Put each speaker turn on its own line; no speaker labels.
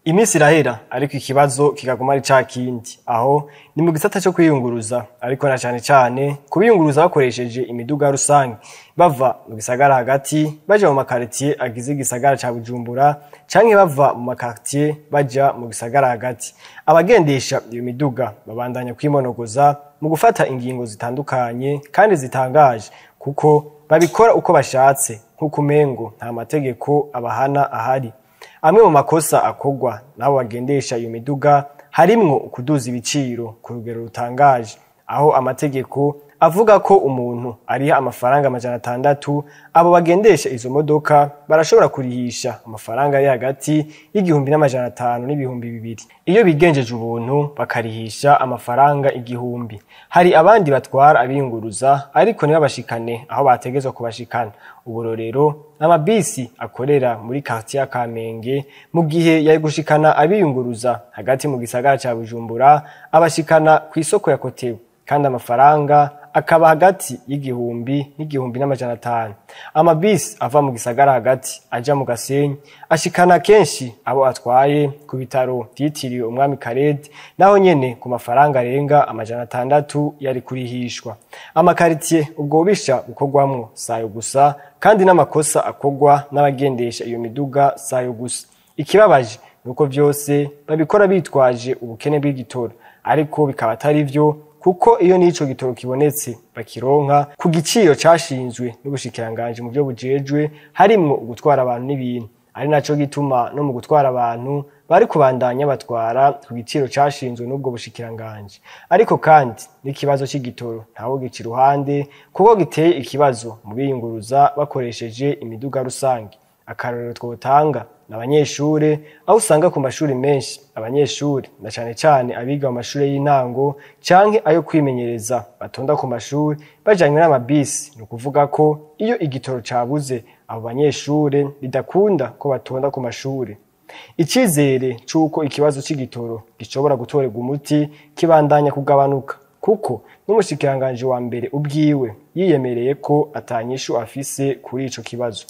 Iminsi irahera ariko ikibazo kikaguma ari ca kindi. Aho ni mu gisata co kwiyunguruza, ariko na cane cane kubiyunguruza bakoresheje imiduga rusange bava mu gisagara hagati baja mu makaritiye agize igisagara ca Bujumbura, canke bava mu makaritiye baja mu gisagara hagati. Abagendesha iyo miduga babandanya kwimonogoza mu gufata ingingo zitandukanye kandi zitangaje, kuko babikora uko bashatse, nk'uko umengo nta mategeko abahana ahari. Amwe mu makosa akorwa n'abo bagendesha iyo miduga harimwo kuduza ibiciro ku rugero rutangaje, aho amategeko avuga ko umuntu ariha amafaranga 600, abo bagendesha izo modoka barashobora kurihisha amafaranga ari hagati y'1500 n'ibihumbi 2. Iyo bigenjeje ubuntu bakarihisha amafaranga 1000. Hari abandi batwara abiyunguruza ariko ntibabashikane aho bategezwa kubashikana. Uburorero, amabisi akorera muri quartier ya Kamenge, mu gihe yari gushikana abiyunguruza hagati mu gisagara ca Bujumbura, abashikana kw'isoko ya Kotebu, kandi amafaranga akaba hagati y'1000 n'1500. Amabisi ava mu gisagara hagati aja mu Gasenyi ashikana kenshi abo atwaye ku bitaro vyitiriwe Umwami Karede, naho nyene ku mafaranga arenga 600 yari kurihishwa. Amakaritiye ubwo bubisha bukorwamwo sayo gusa, kandi n'amakosa akorwa n'abagendesha iyo miduga sayo gusa. Ikibabaje nuko vyose babikora bitwaje ubukene bw'igitoro, ariko bikaba atari vyo, kuko iyo n'ico gitoro kibonetse bakironka ku giciro cashinzwe n'ubushikiranganji mu vyo bujejwe, harimwo ugutwara abantu n'ibintu. Ari naco gituma no mu gutwara abantu bari kubandanya batwara ku giciro cashinzwe n'ubwo bushikiranganji. Ariko kandi n'ikibazo c'igitoro ntawo gica iruhande, kuko giteye ikibazo mu biyunguruza bakoresheje imiduga rusange. Akarorero twotanga ni abanyeshure, aho usanga ku mashuri menshi abanyeshure na cane cane abiga mu mashure y'intango canke ayo kwimenyereza batonda ku mashuri bajanywe n'amabisi. Ni ukuvuga ko iyo igitoro cabuze abo banyeshure bidakunda ko batonda ku mashuri. Icizere c'uko ikibazo c'igitoro gishobora gutorerwa umuti kibandanya kugabanuka, kuko n'umushikiranganji wa mbere ubwiwe yiyemereye ko atanyishu afise kuri ico kibazo.